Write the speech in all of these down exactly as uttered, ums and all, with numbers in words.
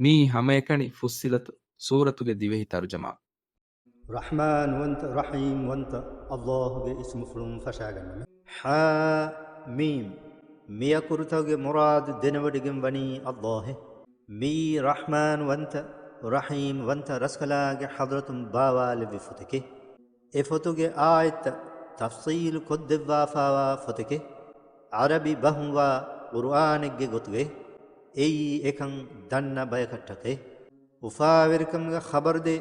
މީ ހަމައެކަނި ފުއްސިލަތު ސޫރަތުގެ ދިވެހި ތަރުޖަމާ. ރަޙްމާން ވަންތަ، ރަޙީމް ވަންތަ އައްލާހުގެ އިސްމުފުޅުން ފަށާގަންނަމެ. ޙާ މީމް. މި އަކުރުތަކުގެ މުރާދު ދެނެވޮޑިގެން ވަނީ އައްލާހެ. މިއީ ރަޙްމާން ވަންތަ، ރަޙީމް ވަންތަ ރަސްކަލާގެ ޙަޟްރަތުން ބާވާލެއްވި ފޮތެކޭ. އެ ފޮތުގެ އާޔަތްތައް ތަފްޞީލު ކޮށްދެއްވާފާވާ ފޮތެކޭ. ޢަރަބި ބަހުންވާ ޤުރުއާނެއްގެ ގޮތުގައި. އެއީ އެކަން ދަންނަ ބަޔަކަށްޓަކައި. އުފާވެރިކަމުގެ ޚަބަރުދޭ،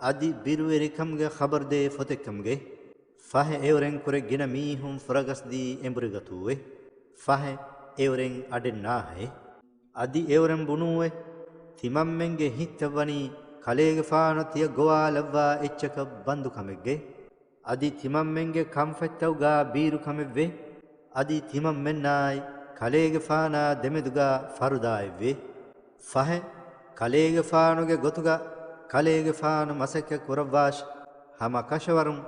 އަދި ބިރުވެރިކަމުގެ ޚަބަރުދޭ ފޮތެއްކަމުގައި. ފަހެ އެއުރެން ކުރެ ގިނަ މީހުން ފުރަގަސްދީ އެނބުރިގަތޫވެ. ފަހެ އެއުރެން އަޑެއް ނާހައެ. އަދި އެއުރެން ބުނޫވެ، ތިމަންމެންގެ ހިތްތައް ވަނީ ކަލޭގެފާނު ތިޔަ ގޮވާލައްވާ އެއްޗަކަށް ބަންދު ކަމެއްގައި. އަދި ތިމަންމެންގެ ކަންފަތްތައުގާ ބީރު ކަމެއްވެ. އަދި ތިމަންމެންނާއި ކަލޭގެފާނާ ދެމެދުގާ ފަރުދާއެއްވެ. ފަހެ، ކަލޭގެފާނުގެ ގޮތުގާ ކަލޭގެފާނު މަސައްކަތް ކުރައްވާށި. ހަމަ ކަށަވަރުން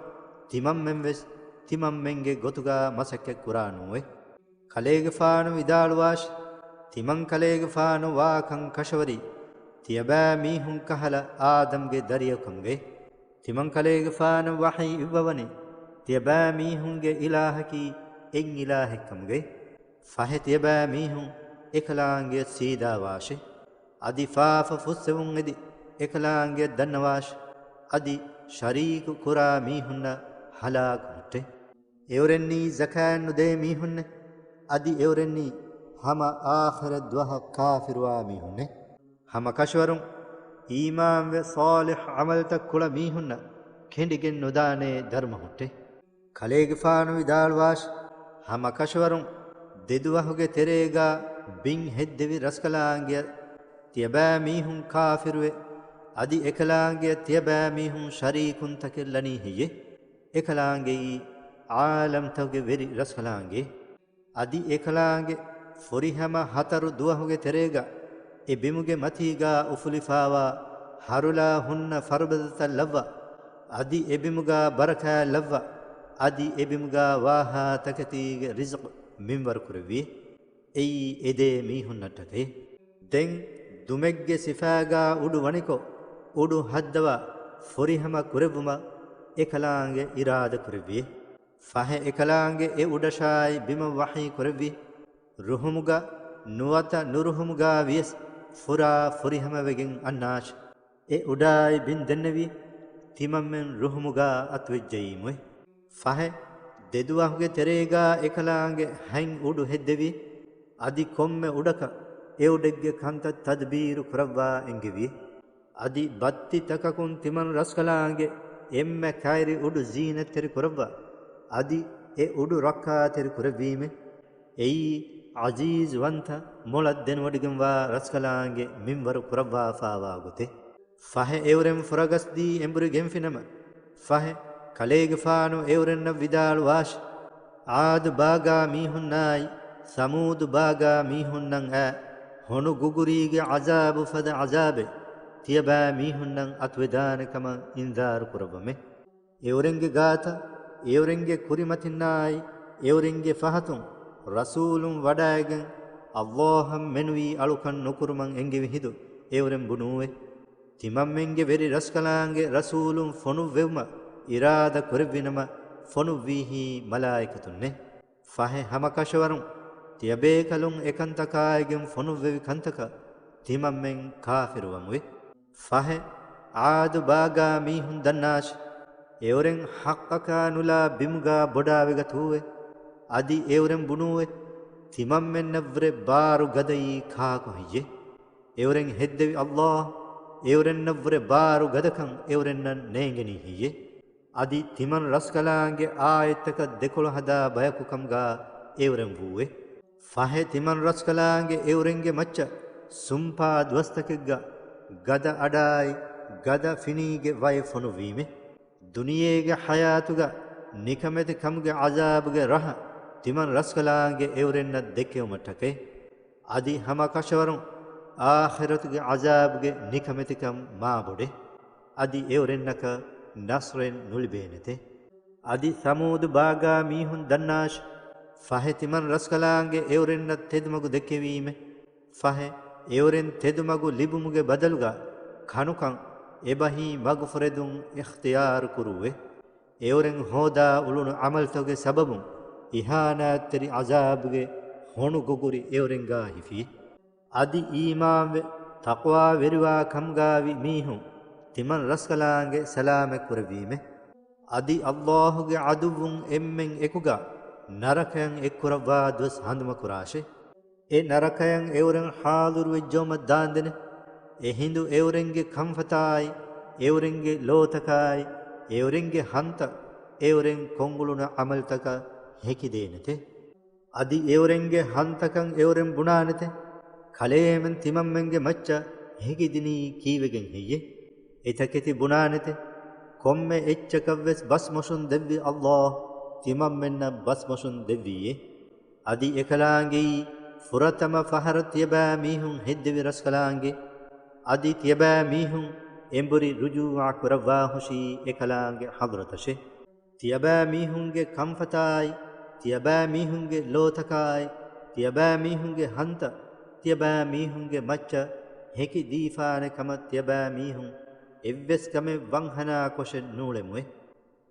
ތިމަންމެންވެސް ތިމަންމެންގެ ގޮތުގާ މަސައްކަތް ކުރާނޫވެ. ކަލޭގެފާނު ވިދާޅުވާށި، ތިމަން ކަލޭގެފާނު ވާކަން ކަށަވަރީ، ތިޔަބައިމީހުން ކަހަލަ އާދަމްގެ ދަރިޔަކު ކަމުގައި. ތިމަން ކަލޭގެފާނަށް ވަޙީ އިއްވަވަނީ، ތިޔަބައިމީހުންގެ އިލާހަކީ އެއް އިލާހެއް ކަމުގައި. ފަހެ ތިޔަބައިމީހުން އެކަލާނގެ ސީދާވާށި. އަދި ފާފަ ފުއްސެވުން އެދި އެކަލާނގެ ދަންނަވާށި. އަދި ޝަރީކު ކުރާ މީހުންނަށް ހަލާކު ހުއްޓެ. އެއުރެންނީ ޒަކާތް ނުދޭ މީހުންނެ. އަދި އެއުރެންނީ ހަމަ އާޚިރަތް ދުވަހަށް ކާފިރުވާ މީހުންނެ. ހަމަ ކަށަވަރުން އީމާންވެ ޞާލިޙް ޢަމަލުތައް ކުޅަ މީހުންނަށް ކެނޑިގެން ނުދާނޭ ދަރުމަ ހުއްޓެ. ކަލޭގެފާނު ވިދާޅުވާށި، ހަމަ ކަށަވަރުން ދެދުވަހުގެ ތެރޭގާ ބިން ހެއްދެވި ރަސްކަލާނގެއަށް ތިޔަބައިމީހުން ކާފިރުވެ، އަދި އެކަލާނގެއަށް ތިޔަބައިމީހުން ޝަރީކުންތަކެއް ލަނީ ހެއްޔެ؟ އެކަލާނގެއީ ޢާލަމްތަކުގެ ވެރި ރަސްކަލާނގެ. އަދި އެކަލާނގެ ފުރިހަމަ ހަތަރު ދުވަހުގެ ތެރޭގަ އެ ބިމުގެ މަތީގާ އުފުލިފާވާ ހަރުލާ ހުންނަ ފަރުބަދަތައް ލައްވާ، އަދި އެ ބިމުގާ ބަރަކާތް ލައްވާ، އަދި އެ ބިމުގާ ވާހާ ތަކެތީގެ ރިޒުޤު މިންވަރު ކުރެއްވި. އެއީ އެދޭ މީހުންނަށްޓަކައި. ދެން ދުމެއްގެ ސިފާގާ އުޑު ވަނިކޮށް، އުޑު ހައްދަވާ ފުރިހަމަ ކުރެއްވުމަށް އެކަލާނގެ އިރާދަ ކުރެއްވި. ފަހެ އެކަލާނގެ އެ އުޑަށާއި ބިމަށް ވަޙީ ކުރެއްވި، ރުހުމުގަ ނުވަތަ ނުރުހުމުގާ ވިޔަސް ފުރާ ފުރިހަމަވެގެން އަންނާށި. އެ އުޑާއި ބިން ދެންނެވި، ތިމަންމެން ރުހުމުގާ އަތުވެއްޖައީމުވެ. ފަހެ ދެދުވަހުގެ ތެރޭގާ އެކަލާނގެ ހަތް އުޑު ހެއްދެވި، އަދި ކޮންމެ އުޑަކަށް އެ އުޑެއްގެ ކަންތައް ތަދުބީރު ކުރައްވާ އެންގެވި. އަދި ބައްތި ތަކަކުން ތިމަން ރަސްކަލާނގެ އެންމެ ކައިރި އުޑު ޒީނަތްތެރި ކުރައްވާ، އަދި އެ އުޑު ރައްކާތެރި ކުރެއްވީމެ. އެއީ ޢަޒީޒް ވަންތަ މޮޅަށް ދެނެވޮޑިގެންވާ ރަސްކަލާނގެ މިންވަރު ކުރައްވާފާވާ ގޮތެއް. ފަހެ އެއުރެން ފުރަގަސްދީ އެނބުރި ގެންފިނަމަ، ފަހެ ކަލޭގެފާނު އެއުރެންނަށް ވިދާޅުވާށި، ޢާދު ބާގާ މީހުންނާއި ސަމޫދު ބާގާ މީހުންނަށް އައި ހޮނު ގުގުރީގެ ޢަޒާބު ފަދަ ޢަޒާބެއް ތިޔަބައިމީހުންނަށް އަތުވެދާނެ ކަމަށް އިންޒާރު ކުރައްވަމެ. އެއުރެންގެ ގާތަށް، އެއުރެންގެ ކުރިމަތިންނާއި، އެއުރެންގެ ފަހަތުން ރަސޫލުން ވަޑައިގެން، އައްލާހަށް މެނުވީ އަޅުކަން ނުކުރުމަށް އެންގެވި ހިނދު އެއުރެން ބުނޫވެ. ތިމަންމެންގެ ވެރި ރަސްކަލާނގެ ރަސޫލުން ފޮނުއްވެވުމަށް އިރާދަ ކުރެއްވިނަމަ، ފޮނުއްވީހީ މަލާއިކަތުންނޭ. ފަހެ ހަމަކަށަވަރުން ތިޔަބޭކަލުން އެކަންތަކާއިގެން ފޮނުއްވެވި ކަންތަކަށް ތިމަންމެން ކާފިރުވަމުވެ. ފަހެ ޢާދު ބާގާ މީހުން ދަންނާށި، އެއުރެން ޙައްޤަކާ ނުލާ ބިމުގާ ބޮޑާވެގަތޫވެ. އަދި އެއުރެން ބުނޫވެ، ތިމަންމެންނަށްވުރެ ބާރު ގަދައީ ކާކު ހެއްޔެ؟ އެއުރެން ހެއްދެވި އައްލާހް އެއުރެންނަށްވުރެ ބާރު ގަދަކަން އެއުރެންނަށް ނޭނގެނީ ހެއްޔެ؟ އަދި ތިމަން ރަސްކަލާނގެ އާޔަތްތަކަށް ދެކޮޅު ހަދާ ބަޔަކު ކަމުގާ އެއުރެން ވޫވެ. ފަހެ ތިމަން ރަސްކަލާނގެ އެއުރެންގެ މައްޗަށް ސުންޕާ ދުވަސްތަކެއްގަ ގަދަ އަޑާއި ގަދަ ފިނީގެ ވައެއް ފޮނުއްވީމެ. ދުނިޔޭގެ ޙަޔާތުގަ ނިކަމެތި ކަމުގެ ޢަޒާބުގެ ރަހަ ތިމަން ރަސްކަލާނގެ އެއުރެންނަށް ދެކެވުމަށްޓަކައި. އަދި ހަމަކަށަވަރުން އާޚިރަތުގެ ޢަޒާބުގެ ނިކަމެތިކަން މާބޮޑެ. އަދި އެއުރެންނަކަށް ނަޞްރެއް ނުލިބޭނެތެ. އަދި ސަމޫދު ބާގާ މީހުން ދަންނާށި، ފަހެ ތިމަން ރަސްކަލާނގެ އެއުރެންނަށް ތެދުމަގު ދެއްކެވީމެ. ފަހެ އެއުރެން ތެދުމަގު ލިބުމުގެ ބަދަލުގަ ކަނުކަން އެބަހީ މަގުފުރެދުން އިޚްތިޔާރު ކުރުވޭ. އެއުރެން ހޯދާ އުޅުނު ޢަމަލުތަކުގެ ސަބަބުން އިހާނާތްތެރި ޢަޒާބުގެ ހޮނު ގުގުރި އެއުރެންގާ ހިފީ. އަދި އީމާންވެ ތަޤްވާވެރިވާ ކަމުގާވި މީހުން ތިމަން ރަސްކަލާނގެ ސަލާމަތް ކުރެއްވީމެ. އަދި ﷲ ގެ ޢަދުއްވުން އެންމެން އެކުގަ ނަރަކަޔަށް އެއްކުރައްވާ ދުވަސް ހަނދުމަކުރާށޭ. އެ ނަރަކަޔަށް އެއުރެން ޙާޟިރުވެއްޖައުމަށް ދާންދެނެ. އެހިނދު އެއުރެންގެ ކަންފަތާއި، އެއުރެންގެ ލޯތަކާއި، އެއުރެންގެ ހަންތައް، އެއުރެން ކޮށްއުޅުނު ޢަމަލުތަކަށް ހެކިދޭނެތެ. އަދި އެއުރެންގެ ހަންތަކަށް އެއުރެން ބުނާނެތެ، ކަލޭމެން ތިމަންމެންގެ މައްޗަށް ހެކިދިނީ ކީއްވެގެން ހެއްޔޭ؟ އެތަކެތި ބުނާނެތެ، ކޮންމެ އެއްޗަކަށްވެސް ބަސްމޮށުން ދެއްވި ﷲ ތިމަންމެންނަށް ބަސްމޮށުން ދެއްވީއޭ. އަދި އެކަލާނގެއީ ފުރަތަމަ ފަހަރަށް ތިޔަބައިމީހުން ހެއްދެވި ރަސްކަލާނގެ، އަދި ތިޔަބައިމީހުން އެނބުރި ރުޖޫޢަ ކުރައްވާހުށީ އެކަލާނގެ ޙަޟްރަތަށެ. ތިޔަބައިމީހުންގެ ކަންފަތާއި، ތިޔަބައިމީހުންގެ ލޯތަކާއި، ތިޔަބައިމީހުންގެ ހަންތައް، ތިޔަބައިމީހުންގެ މައްޗަށް ހެކި ދީފާނެ ކަމަށް ތިޔަބައިމީހުން އެއްވެސް ކަމެއް ވަންހަނާ ކޮށެއް ނޫޅެމުއެ.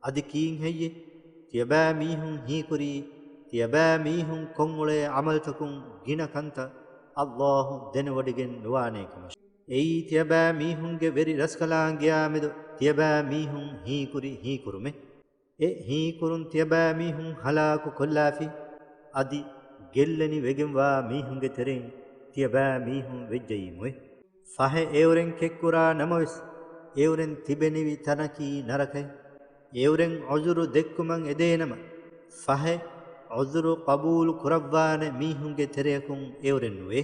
އަދި ކީއްހެއްޔެ؟ ތިޔަބައިމީހުން ހީކުރީ، ތިޔަބައިމީހުން ކޮށްއުޅޭ ޢަމަލުތަކުން ގިނަ ކަންތައް ﷲ ދެނެވޮޑިގެން ނުވާނޭ ކަމަށް. އެއީ ތިޔަބައިމީހުންގެ ވެރި ރަސްކަލާނގެޔާމެދު ތިޔަބައިމީހުން ހީކުރި ހީކުރުމެއް. އެ ހީކުރުން ތިޔަބައިމީހުން ހަލާކު ކޮށްލާފި، އަދި ގެއްލެނި ވެގެންވާ މީހުންގެ ތެރެއިން ތިޔަބައިމީހުން ވެއްޖައީމުއެ. ފަހެ އެއުރެން ކެއްކުރާ ނަމަވެސް، އެއުރެން ތިބެނިވި ތަނަކީ ނަރަކައެއް. އެއުރެން ޢުޛުރު ދެއްކުމަށް އެދޭނަމަ، ފަހެ ޢުޛުރު ޤަބޫލު ކުރައްވާނެ މީހުންގެ ތެރެއަކުން އެއުރެން ނުވޭ.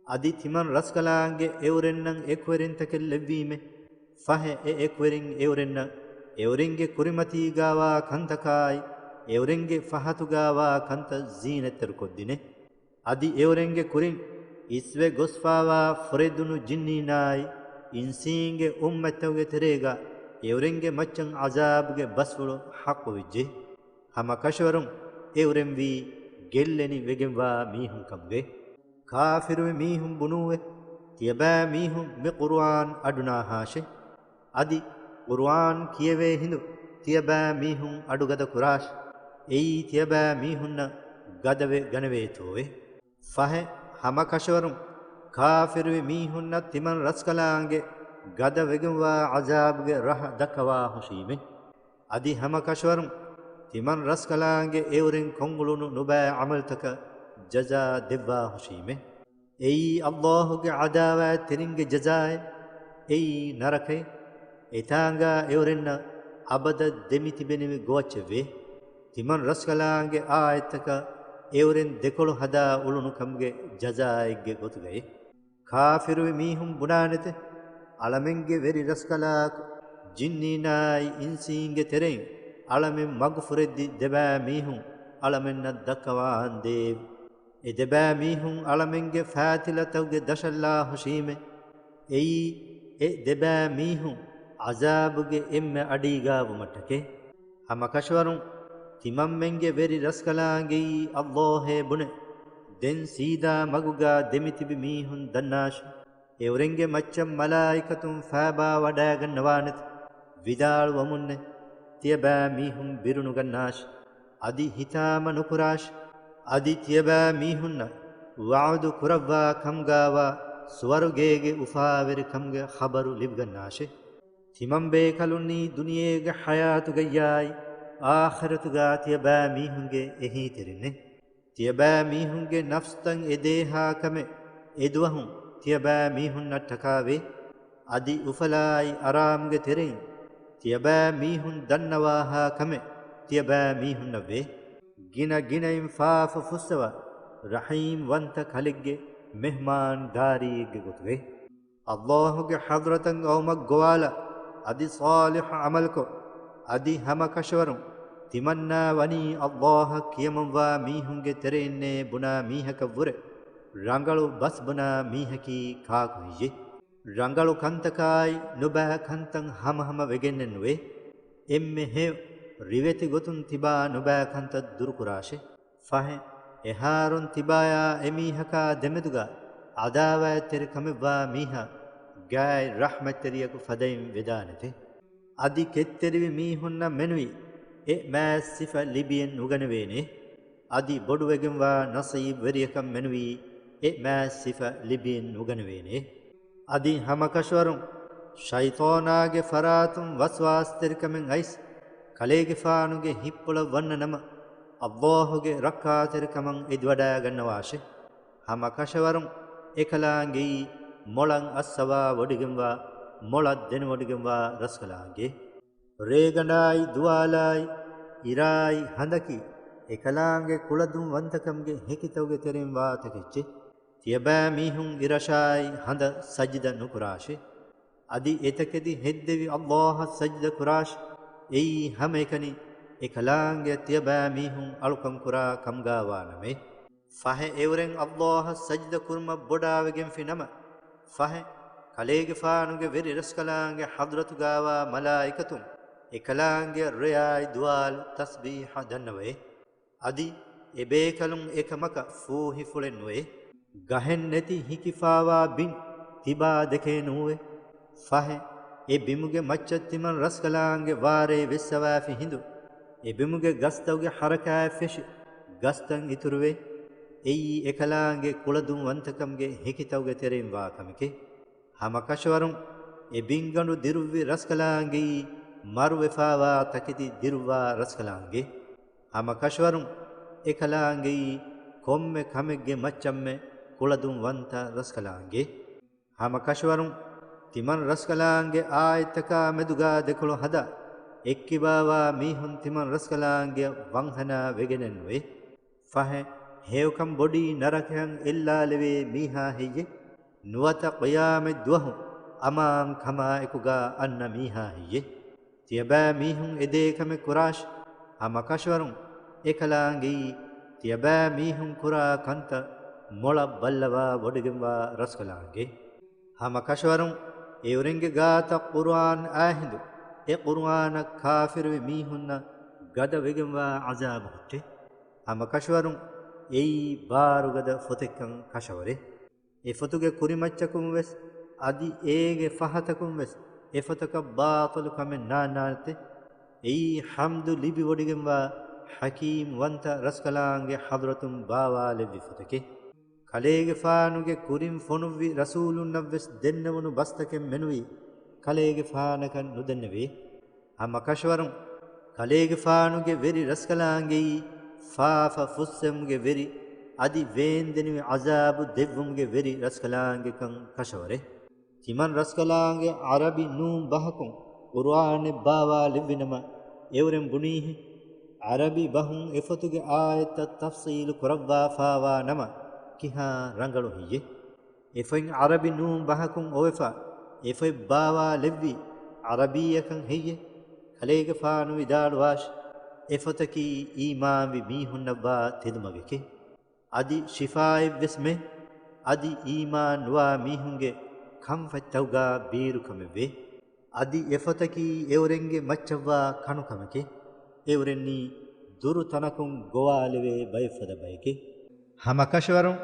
އަދި ތިމަން ރަސްކަލާނގެ އެއުރެންނަށް އެކުވެރިންތަކެއް ލެއްވީމެ. ފަހެ އެ އެކުވެރިން އެއުރެންނަށް އެއުރެންގެ ކުރިމަތީގާވާ ކަންތަކާއި، އެއުރެންގެ ފަހަތުގާވާ ކަންތައް ޒީނަތްތެރިކޮށްދިނެ. އަދި އެއުރެންގެ ކުރިން އިސްވެ ގޮސްފާވާ ފުރެދުނު ޖިންނީންނާއި، އިންސީންގެ އުއްމަތްތަކުގެ ތެރޭގަ އެއުރެންގެ މައްޗަށް ޢަޒާބުގެ ބަސްފުޅު ޙައްޤުވެއްޖެ. ހަމަކަށަވަރުން އެއުރެންވީ ގެއްލެނި ވެގެންވާ މީހުން ކަމުގައި. ކާފިރުވި މީހުން ބުނޫއެ، ތިޔަބައިމީހުން މި ޤުރުއާން އަޑުނާހާށެ. އަދި ޤުރުއާން ކިޔެވޭ ހިނދު ތިޔަބައިމީހުން އަޑުގަދަ ކުރާށެ. އެއީ ތިޔަބައިމީހުންނަށް ގަދަވެ ގަނެވޭތޯއެ. ފަހެ، ހަމަކަށަވަރުން ކާފިރުވި މީހުންނަށް ތިމަން ރަސްކަލާނގެ ގަދަވެގެންވާ ޢަޒާބުގެ ރަހަ ދައްކަވާހުށީމެ. އަދި ހަމަކަށަވަރުން ތިމަން ރަސްކަލާނގެ އެއުރެން ކޮށްއުޅުނު ނުބައި ޢަމަލުތަކަށް ޖަޒާ ދެއްވާހުށީމެ. އެއީ ﷲ ގެ ޢަދާވާތްތެރިންގެ ޖަޒާއެއް. އެއީ ނަރަކައެއް. އެތާނގާ އެއުރެންނަށް އަބަދަށް ދެމިތިބެނިވި ގޮވައްޗެއްވޭ. ތިމަން ރަސްކަލާނގެ އާޔަތްތަކަށް އެއުރެން ދެކޮޅު ހަދާ އުޅުނު ކަމުގެ ޖަޒާއެއްގެ ގޮތުގައި. ކާފިރުވި މީހުން ބުނާނެތެ، އަޅަމެންގެ ވެރި ރަސްކަލާކޮ، ޖިންނީންނާއި އިންސީންގެ ތެރެއިން އަޅަމެން މަގުފުރެއްދި ދެބައި މީހުން އަޅަމެންނަށް ދައްކަވާންދޭވި. އެ ދެބައި މީހުން އަޅަމެންގެ ފާތިލަތަކުގެ ދަށަށްލާހުށީމެ. އެއީ، އެ ދެބައި މީހުން ޢަޒާބުގެ އެންމެ އަޑީގާވުމަށްޓަކައި. ހަމަކަށަވަރުން ތިމަންމެންގެ ވެރި ރަސްކަލާނގެއީ ﷲ އޭ ބުނެ. ދެން ސީދާ މަގުގާ ދެމިތިބި މީހުން ދަންނާށި. އެއުރެންގެ މައްޗަށް މަލާއިކަތުން ފާބާވަޑައިގަންނަވާނެތެ. ވިދާޅުވަމުންނެ، ތިޔަބައިމީހުން ބިރުނުގަންނާށި. އަދި ހިތާމަ ނުކުރާށި. އަދި ތިޔަބައިމީހުންނަށް ވަޢުދު ކުރައްވާ ކަމުގާވާ ސުވަރުގޭގެ އުފާވެރިކަމުގެ ޚަބަރު ލިބިގަންނާށި. ތިމަންބޭކަލުންނީ ދުނިޔޭގެ ޙަޔާތުގައްޔާއި، އާޚިރަތުގާ ތިޔަބައިމީހުންގެ އެހީތެރިންނޭ. ތިޔަބައިމީހުންގެ ނަފްސުތައް އެދޭހާ ކަމެއް އެދުވަހުން ތިޔަބައިމީހުންނަށްޓަކާވޭ. އަދި އުފަލާއި އަރާމުގެ ތެރެއިން ތިޔަބައިމީހުން ދަންނަވާހާ ކަމެއް ތިޔަބައިމީހުންނަށްވޭ. ގިނަ ގިނައިން ފާފަ ފުއްސަވާ ރަޙީމްވަންތަ ކަލެއްގެ މެހްމާންދާރީއެއްގެ ގޮތުގައި. ﷲ ގެ ޙަޟްރަތަށް އައުމަށް ގޮވާލާ، އަދި ޞާލިޙު ޢަމަލުކޮށް، އަދި ހަމަކަށަވަރުން ތިމަންނާ ވަނީ ﷲ އަށް ކިޔަމަންވާ މީހުންގެ ތެރެއިންނޭ ބުނާ މީހަކަށްވުރެ، ރަނގަޅު ބަސް ބުނާ މީހަކީ ކާކު ހެއްޔޭ؟ ރަނގަޅު ކަންތަކާއި ނުބައި ކަންތައް ހަމަހަމަ ވެގެންނެއް ނުވޭ. އެންމެ ހެޔޮ ރިވެތި ގޮތުން ތިބާ ނުބައި ކަންތައް ދުރުކުރާށޭ. ފަހެ، އެހާރުން ތިބާޔާ އެމީހަކާ ދެމެދުގަ ޢަދާވާތްތެރިކަމެއްވާ މީހާ ގާތް ރަޙްމަތްތެރިޔަކު ފަދައިން ވެދާނެތެ. އަދި ކެތްތެރިވި މީހުންނަށް މެނުވީ އެ މާތް ސިފަ ލިބިއެއް ނުގަނެވޭނެ. އަދި ބޮޑުވެގެންވާ ނަސީބުވެރިޔަކަށް މެނުވީ އެ މާތް ސިފަ ލިބިއެއް ނުގަނެވޭނެ. އަދި ހަމަކަށަވަރުން ޝައިޠާނާގެ ފަރާތުން ވަސްވާސްތެރިކަމެއް އައިސް، ކަލޭގެފާނުގެ ހިތްޕުޅަށް ވަންނަ ނަމަ، ﷲ ގެ ރައްކާތެރިކަމަށް އެދިވަޑައިގަންނަވާށެ. ހަމަކަށަވަރުން އެކަލާނގެއީ މޮޅަށް އައްސަވާވޮޑިގެންވާ، މޮޅަށް ދެނެވޮޑިގެންވާ ރަސްކަލާނގެ. ރޭގަނޑާއި ދުވާލާއި، އިރާއި ހަނދަކީ، އެކަލާނގެ ކުޅަދުންވަންތަކަމުގެ ހެކިތަކުގެ ތެރެއިން ވާ ތަކެއްޗެ. ތިޔަބައިމީހުން އިރަށާއި ހަނދަށް ސަޖިދަ ނުކުރާށެ. އަދި އެތަކެތި ހެއްދެވި ﷲ އަށް ސަޖިދަ ކުރާށި. އެއީ ހަމައެކަނި އެކަލާނގެއަށް ތިޔަބައިމީހުން އަޅުކަން ކުރާ ކަމުގައިވާނަމޭ. ފަހެ އެއުރެން ﷲ އަށް ސަޖިދަ ކުރުމަށް ބޮޑާވެގެންފި ނަމަ، ފަހެ ކަލޭގެފާނުގެ ވެރި ރަސްކަލާނގެ ޙަޟްރަތުގައިވާ މަލާއިކަތުން އެކަލާނގެއަށް ރެޔާއި ދުވާލު ތަސްބީޙަ ދަންނަވައޭ. އަދި އެބޭކަލުން އެކަމަކަށް ފޫހިފުޅެއް ނުވޭ. ގަހެއް ނެތި ހިކިފާވާ ބިން ތިބާ ދެކޭ ނޫވޭ. ފަހެ އެ ބިމުގެ މައްޗަށް ތިމަން ރަސްކަލާނގެ ވާރޭ ވެއްސަވާފި ހިނދު، އެ ބިމުގެ ގަސްތަކުގެ ޙަރަކާތް ފެށި، ގަސްތައް އިތުރުވޭ. އެއީ އެކަލާނގެ ކުޅަދުންވަންތަކަމުގެ ހެކިތަކުގެ ތެރެއިން ވާ ކަމެކޭ. ހަމަކަށަވަރުން އެ ބިންގަނޑު ދިރުއްވި ރަސްކަލާނގެއީ މަރުވެފާވާ ތަކެތި ދިރުއްވާ ރަސްކަލާނގެ. ހަމަކަށަވަރުން އެކަލާނގެއީ ކޮންމެ ކަމެއްގެ މައްޗަށްމެ ކުޅަދުންވަންތަ ރަސްކަލާނގެ. ހަމަކަށަވަރުން ތިމަން ރަސްކަލާނގެ އާއެއްތަކާ މެދުގާ ދެކޮޅު ހަދާ، އެއްކިބާވާ މީހުން ތިމަން ރަސްކަލާނގެއަށް ވަންހަނާ ވެގެނެއްނުވޭ. ފަހެ ހެޔޮކަން ބޮޑީ ނަރަކަޔަށް އެއްލާލެވޭ މީހާ ހެއްޔެ؟ ނުވަތަ ޤިޔާމަތް ދުވަހު އަމާން ކަމާއެކުގާ އަންނަ މީހާ ހެއްޔެ؟ ތިޔަބައިމީހުން އެދޭ ކަމެއް ކުރާށި. ހަމަކަށަވަރުން އެކަލާނގެއީ ތިޔަބައިމީހުން ކުރާ ކަންތައް މޮޅަށް ބައްލަވާ ވޮޑިގެންވާ ރަސްކަލާނގެ. ހަމަކަށަވަރުން އެއުރެންގެ ގާތަށް ޤުރުއާން އާހިނދު، އެ ޤުރުއާނަށް ކާފިރުވި މީހުންނަށް ގަދަވެގެންވާ ޢަޒާބު ހުއްޓޭ. ހަމަކަށަވަރުން އެއީ ބާރުގަދަ ފޮތެއްކަން ކަށަވަރޭ. އެފޮތުގެ ކުރިމައްޗަކުން ވެސް އަދި އޭގެ ފަހަތަކުން ވެސް އެފޮތަކަށް ބާޠިލު ކަމެއް ނާންނާނެތެ. އެއީ ޙަމްދު ލިބިވޮޑިގެންވާ ޙަކީމް ވަންތަ ރަސްކަލާނގެ ޙަޟްރަތުން ބާވާލެއްވި ފޮތެކޭ. ކަލޭގެފާނުގެ ކުރިން ފޮނުއްވި ރަސޫލުންނަށް ވެސް ދެންނެވުނު ބަސްތަކެއް މެނުވީ ކަލޭގެފާނަކަށް ނުދެންނެވޭ. ހަމަކަށަވަރުން ކަލޭގެފާނުގެ ވެރި ރަސްކަލާނގެއީ ފާފަ ފުއްސެވުމުގެ ވެރި އަދި ވޭންދެނިވި ޢަޒާބު ދެއްވުމުގެ ވެރި ރަސްކަލާނގެކަން ކަށަވަރޭ. ތިމަން ރަސްކަލާނގެ ޢަރަބި ނޫން ބަހަކުން ޤުރުއާނެއް ބާވާލެއްވިނަމަ، އެއުރެން ބުނީހެއް، ޢަރަބި ބަހުން އެފޮތުގެ އާޔަތްތައް ތަފްޞީލު ކުރައްވާފާވާ ނަމަ ކިހާ ރަނގަޅު ހެއްޔެ؟ އެފޮތް ޢަރަބި ނޫން ބަހަކުން އޮވެފަ، އެފޮތް ބާވާލެއްވި ޢަރަބީއަކަށް ހެއްޔެ؟ ކަލޭގެފާނު ވިދާޅުވާށި، އެފޮތަކީ އީމާންވި މީހުންނަށްވާ ތެދުމަގެކޭ. އަދި ޝިފާއެއްވެސް މެ، އަދި އީމާން ނުވާ މީހުންގެ ކަންފަތްތަކުގާ ބީރުކަމެއްވޭ. އަދި އެފޮތަކީ އެއުރެންގެ މައްޗަށްވާ ކަނުކަމެކޭ. އެއުރެންނީ ދުރު ތަނަކުން ގޮވާލެވޭ ބައެއްފަދަ ބައެކޭ. ހަމަކަށަވަރުން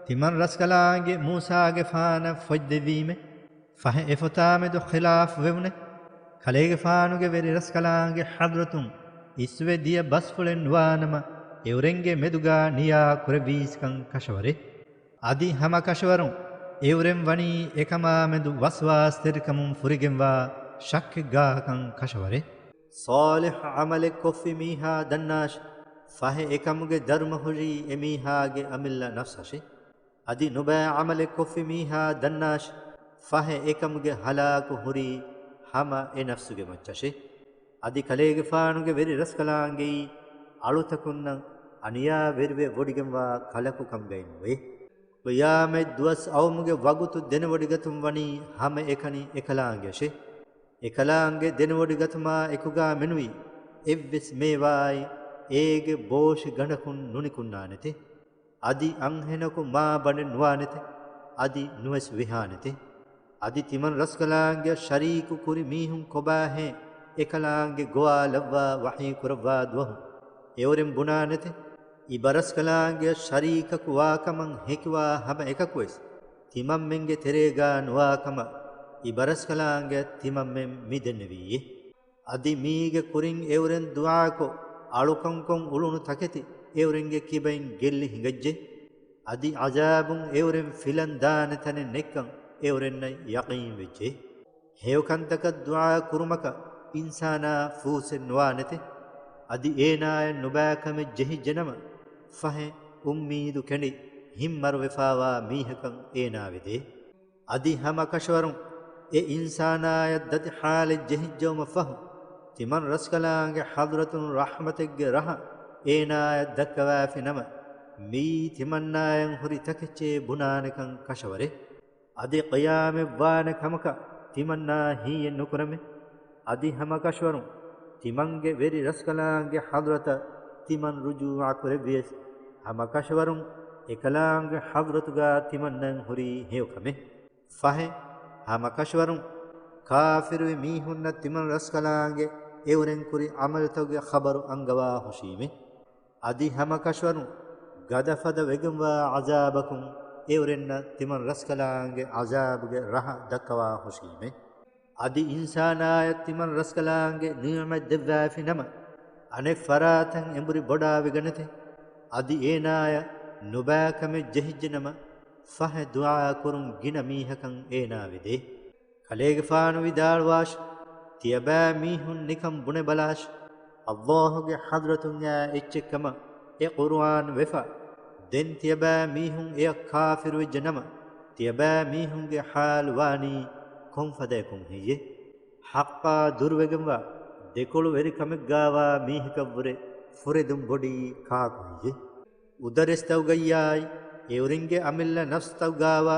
ތިމަން ރަސްކަލާނގެ މޫސާގެފާނަށް ފޮތްދެއްވީމެ، ފަހެ އެފޮތާމެދު ޚިލާފު ވެވުނެ، ކަލޭގެފާނުގެ ވެރި ރަސްކަލާނގެ ޙަޟްރަތުން އިސްވެ ދިޔަ ބަސްފުޅެއް ނުވާނަމަ، އެއުރެންގެ މެދުގާ ނިޔާ ކުރެއްވީސްކަން ކަށަވަރޭ. އަދި ހަމަކަށަވަރުން އެއުރެން ވަނީ އެކަމާމެދު ވަސްވާސްތެރިކަމުން ފުރިގެންވާ ޝައްކެއްގާކަން ކަށަވަރޭ. ޞާލިޙު ޢަމަލެއް ކޮށްފި މީހާ ދަންނާށި، ފަހެ އެކަމުގެ ދަރުމަ ހުރީ އެމީހާގެ އަމިއްލަ ނަފްސަށޭ. އަދި ނުބައި ޢަމަލެއް ކޮށްފި މީހާ ދަންނާށި، ފަހެ އެކަމުގެ ހަލާކު ހުރީ ހަމަ އެ ނަފްސުގެ މައްޗަށޭ. އަދި ކަލޭގެފާނުގެ ވެރި ރަސްކަލާނގެއީ އަޅުތަކުންނަށް އަނިޔާވެރިވެ ވޮޑިގެންވާ ކަލަކު ކަމުގައި ނުވޭ. ޤިޔާމަތް ދުވަސް އައުމުގެ ވަގުތު ދެނެވޮޑިގަތުން ވަނީ ހަމައެކަނި އެކަލާނގެއަށޭ. އެކަލާނގެ ދެނެވޮޑިގަތުމާ އެކުގާ މެނުވީ އެއްވެސް މޭވާއެއް އޭގެ ބޯށި ގަނޑަކުން ނުނިކުންނާނެތެ. އަދި އަންހެނަކު މާ ބަނޑެއް ނުވާނެތެ. އަދި ނުވެސް ވެހާނެތެ. އަދި ތިމަން ރަސްކަލާނގެއަށް ޝަރީކު ކުރި މީހުން ކޮބާހޭ އެކަލާނގެ ގޮވާލައްވާ ވަޙީ ކުރައްވާ ދުވަހު އެއުރެން ބުނާނެތެ. އިބަރަސްކަލާނގެއަށް ޝަރީކަކު ވާކަމަށް ހެކިވާ ހަމަ އެކަކުވެސް، ތިމަންމެންގެ ތެރޭގާ ނުވާކަމަށް އިބަރަސްކަލާނގެ ތިމަންމެން މިދެންނެވީއޭ. އަދި މީގެ ކުރިން އެއުރެން ދުޢާކޮށް، އަޅުކަންކޮށް އުޅުނު ތަކެތި އެއުރެންގެ ކިބައިން ގެއްލި ހިނގައްޖެ. އަދި ޢަޒާބުން އެއުރެން ފިލަން ދާނެ ތަނެއް ނެތްކަން އެއުރެންނަށް ޔަޤީންވެއްޖެ. ހެޔޮކަންތަކަށް ދުޢާ ކުރުމަކަށް އިންސާނާ ފޫސެއް ނުވާނެތެ. އަދި އޭނާޔަށް ނުބައިކަމެއް ޖެހިއްޖެނަމަ، ފަހެ އުއްމީދު ކެނޑި ހިތްމަރުވެފާވާ މީހަކަށް އޭނާ ވެދޭ. އަދި ހަމަކަށަވަރުން އެ އިންސާނާޔަށް ދަތި ޙާލެއް ޖެހިއްޖައުމަށް ފަހު، ތިމަން ރަސްކަލާނގެ ޙަޟްރަތުން ރަޙްމަތެއްގެ ރަހަ އޭނާޔަށް ދައްކަވާފި ނަމަ، މިއީ ތިމަންނާޔަށް ހުރި ތަކެއްޗޭ ބުނާނެކަން ކަށަވަރޭ. އަދި ޤިޔާމަތްވާނެ ކަމަކަށް ތިމަންނާ ހިތް ނުކުރަމޭ. އަދި ހަމަކަށަވަރުން ތިމަންގެ ވެރި ރަސްކަލާނގެ ޙަޟްރަތަށް ތިމަން ރުޖޫޢަ ކުރެއްވިޔަސް، ހަމަކަށަވަރުން އެކަލާނގެ ޙަޟްރަތުގާ ތިމަންނަން ހުރީ ހެޔޮކަމެއް. ފަހެ، ހަމަކަށަވަރުން ކާފިރުވި މީހުންނަށް ތިމަން ރަސްކަލާނގެ އެއުރެން ކުރި ޢަމަލުތަކުގެ ޚަބަރު އަންގަވާ ހުށީމޭ. އަދި ހަމަކަށަވަރުން ގަދަފަދަ ވެގެންވާ ޢަޒާބަކުން އެއުރެންނަށް ތިމަން ރަސްކަލާނގެ ޢަޒާބުގެ ރަހަ ދައްކަވާ ހުށީމޭ. އަދި އިންސާނާޔަށް ތިމަން ރަސްކަލާނގެ ނިޢުމަތް ދެއްވާފި ނަމަ، އަނެއް ފަރާތަށް އެނބުރި ބޮޑާވެގަނެތެ. އަދި އޭނާޔަށް ނުބައިކަމެއް ޖެހިއްޖެނަމަ، ފަހެ ދުޢާ ކުރުން ގިނަ މީހަކަށް އޭނާ ވެދޭ. ކަލޭގެފާނު ވިދާޅުވާށި، ތިޔަބައިމީހުން ނިކަން ބުނެބަލާށި، ﷲ ގެ ޙަޟްރަތުން އާ އެއްޗެއްކަމަށް އެ ޤުރުއާން ވެފަ. ދެން ތިޔަބައިމީހުން އެއަށް ކާފިރުވެއްޖެނަމަ، ތިޔަބައިމީހުންގެ ޙާލު ވާނީ ކޮންފަދަޔަކުން ހެއްޔޭ؟ ޙައްޤާ ދުރުވެގެންވާ ދެކޮޅު ވެރިކަމެއްގާވާ މީހަކަށްވުރެ ފުރެދުން ބޮޑީ ކާކު ހެއްޔޭ؟ އުދަރެސްތަކުގައްޔާއި، އެއުރެންގެ އަމިއްލަ ނަފްސުތަކުގާވާ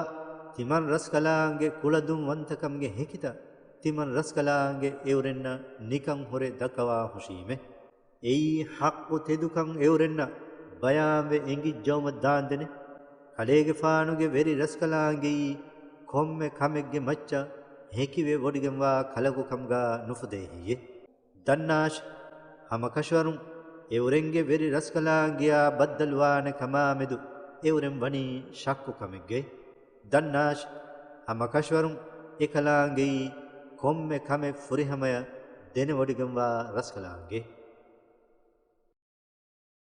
ތިމަން ރަސްކަލާނގެ ކުޅަދުންވަންތަކަމުގެ ހެކިތައް ތިމަން ރަސްކަލާނގެ އެއުރެންނަށް ނިކަން ހުރެ ދައްކަވާ ހުށީމޭ. އެއީ ޙައްޤު ތެދުކަން އެއުރެންނަށް ބަޔާންވެ އެނގިއްޖައުމަށް ދާންދެނެ. ކަލޭގެފާނުގެ ވެރި ރަސްކަލާނގެއީ ކޮންމެ ކަމެއްގެ މައްޗަށް ހެކިވެ ވޮޑިގެންވާ ކަލަކު ކަމުގާ ނުފުދޭ ހެއްޔޭ؟ ދަންނާށި، ހަމަކަށަވަރުން އެއުރެންގެ ވެރި ރަސްކަލާނގެއާ ބައްދަލުވާނެ ކަމާމެދު އެއުރެން ވަނީ ޝައްކު ކަމެއްގައި. ދަންނާށި، ހަމަކަށަވަރުން އެކަލާނގެއީ ކޮންމެ ކަމެއް ފުރިހަމަޔަށް ދެނެވޮޑިގެންވާ ރަސްކަލާނގެ.